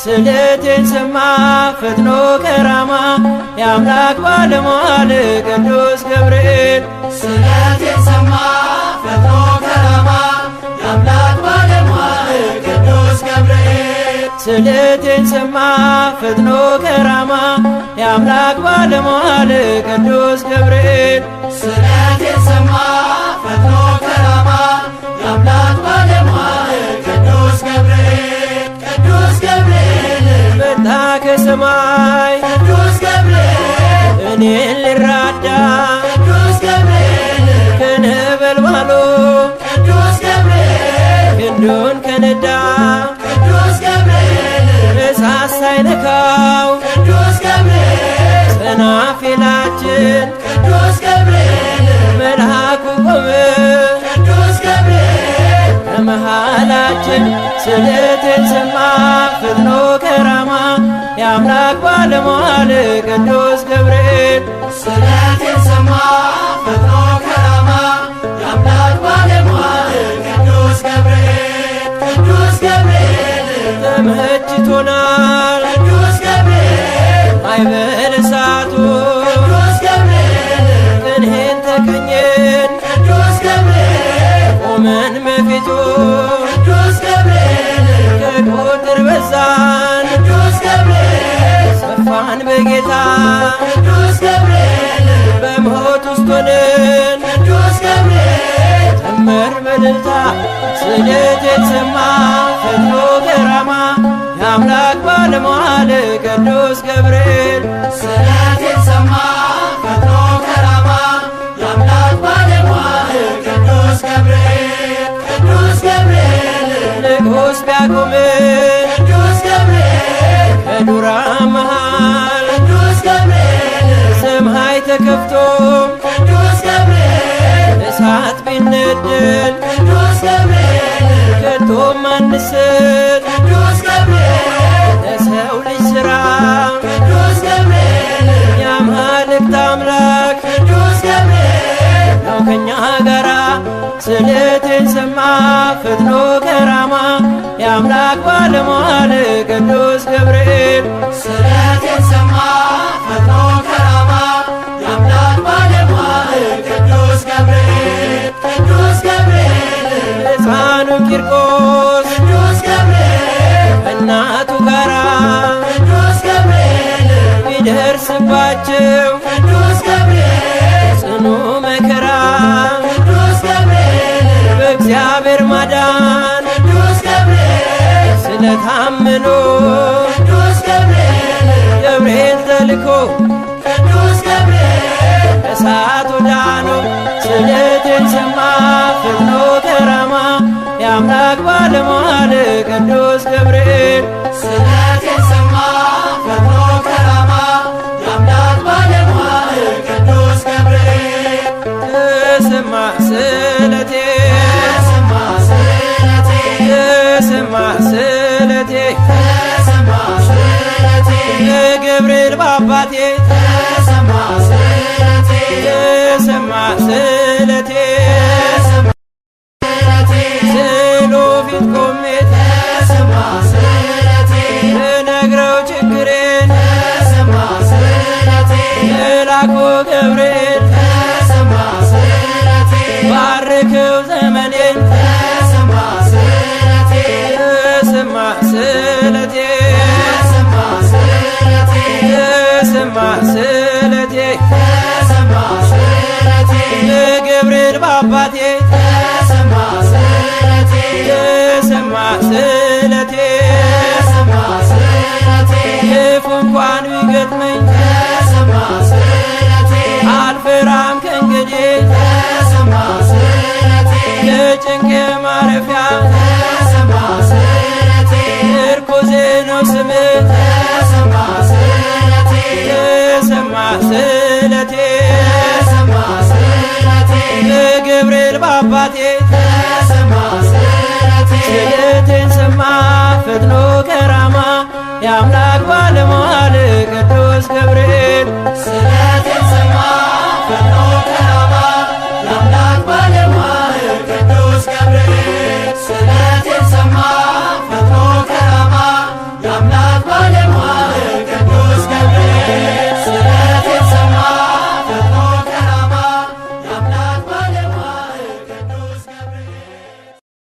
ስለቴን ሰማ ፈጥኖ ከራማ የአምላክ ባለሟል ቅዱስ ገብርኤል። ስለቴን ሰማ ፈጥኖ ከራማ የአምላክ ባለሟል ቅዱስ ገብርኤል። ስለቴን ሰማ ፈጥኖ ከራማ የአምላክ ባለሟል ቅዱስ ገብርኤል። ስለቴን ሰማ ፈጥኖ ከራማ የአምላክ ባለሟል ቅዱስ ገብርኤል። ቅዱስ ገብርኤል መጣ ከሰማይ ቅዱስ ገብርኤል እኔን ሊራዳ ቅዱስ ገብርኤል ከነበልባሉ ቅዱስ ገብርኤል ክንዱን ከነዳ ቅዱስ ገብርኤል እሳት ሳይነካው ቅዱስ ገብርኤል ሰናፍላችን ቅዱስ ገብርኤል መልአኩ ቆመ ቅዱስ ገብርኤል ከመሃላችን። ስለቴን ሰማ ፈጥኖ ከራማ የአምላክ ባለሟል ቅዱስ ገብርኤል። ስለቴን ሰማ ፈጥኖ ከራማ የአምላክ ባለሟል ቅዱስ ገብርኤል። ቅዱስ ገብርኤል ተመችቶናል ቅዱስ ገብርኤል ማዕበል እሳቱ ቅዱስ ገብርኤል ቅኔን ተቀኘን ቅዱስ ገብርኤል ቆመን በፊቱ ቅዱስ ገብርኤል ከቁጥር በዛን ቅዱስ ገብርኤል ሰፋን በጌታ ቅዱስ ገብርኤል በሞት ውስጥ ሆነን ቅዱስ ገብርኤል ዘመር በእልልታ። ስለቴን ሰማ ፈጥኖ ከራማ የአምላክ ባለሟል ቅዱስ ገብርኤል። ስለቴን ሰማ ፈጥኖ ከራማ የአምላክ ባለሟል ቅዱስ ገብርኤል። ቅዱስ ገብርኤል ንጉሥ ቢያቆም ቅዱስ ገብርኤል ከዱራ መሃል ቅዱስ ገብርኤል ሰማይ ተከፍቶ ቅዱስ ገብርኤል እሳት ቢነደል ቅዱስ ገብርኤል ከቶም አንስት ቅዱስ ገብርኤል ለሰው ልጅ ሥራ ቅዱስ ገብርኤል የአማልክት አምላክ ቅዱስ ገብርኤል ነው ከኛ ጋራ። ስለቴን ሰማ ፈጥኖ ከራማ የአምላክ ባለሟል ቅዱስ ገብርኤል። ስለቴን ሰማ ፈጥኖ ከራማ የአምላክ ባለሟል ቅዱስ ገብርኤል። ቅዱስ ገብርኤል ሕፃኑ ቂርቆስ ቅዱስ ገብርኤል ከእናቱ ጋራ ቅዱስ ገብርኤል ቢደርስባቸው ቅዱስ ገብርኤል ጽኑ መከራ ቅዱስ ገብርኤል በእግዚአብሔር ማዳን ቅዱስ ገብርኤል ስለታመኑ ቅዱስ ገብርኤል ገብርኤል ተልኮ ቅዱስ ገብርኤል ከእሳቱ ዳኑ። ስለቴን ሰማ ፈጥኖ ከራማ የአምላክ ባለሟል ቅዱስ ገብርኤል። ስለቴን ሰማ ፈጥኖ ከራማ የአምላክ ባለሟል ቅዱስ ገብርኤል። ተሰማ ስለቴ ተሰማ ስለቴ ተሰማ ስለቴ ተሰማ ስለቴ ገብርኤል በአባቴ ተሰማ ስለቴ ተሰማ ስለቴ ተሰማ ስለቴ ስዕሉ ፊት ቆሜ ተሰማ ስለቴ ልነግረው ችግሬን ተሰማ ስለቴ መልአኩ ገብርኤል ተሰማ ስለቴ ባርከው ዘመኔን ተሰማ ስለቴ ተሰማ ስለቴ ተሰማ ስለቴ ተሰማ ስለቴ ተሰማ ስለቴ ገብርኤል በአባቴ ተሰማ ስለቴ ተሰማ ስለቴ ተሰማ ስለቴ ክፉ እንኳን ቢገጥመኝ ተሰማ ስለቴ አልፈራም ከእንግዲህ ተሰማ ስለቴ ለጭንቅ ማረፊያ ተሰማ ስለቴ ምርኩዜ ነው ስምህ ተሰማ ስለቴ ተሰማ ስለቴ ተሰማ ስለቴ ገብርኤል በአባቴ ተሰማ ስለቴ ስለቴን ሰማ ፈጥኖ ከራማ የአምላክ ባለሟል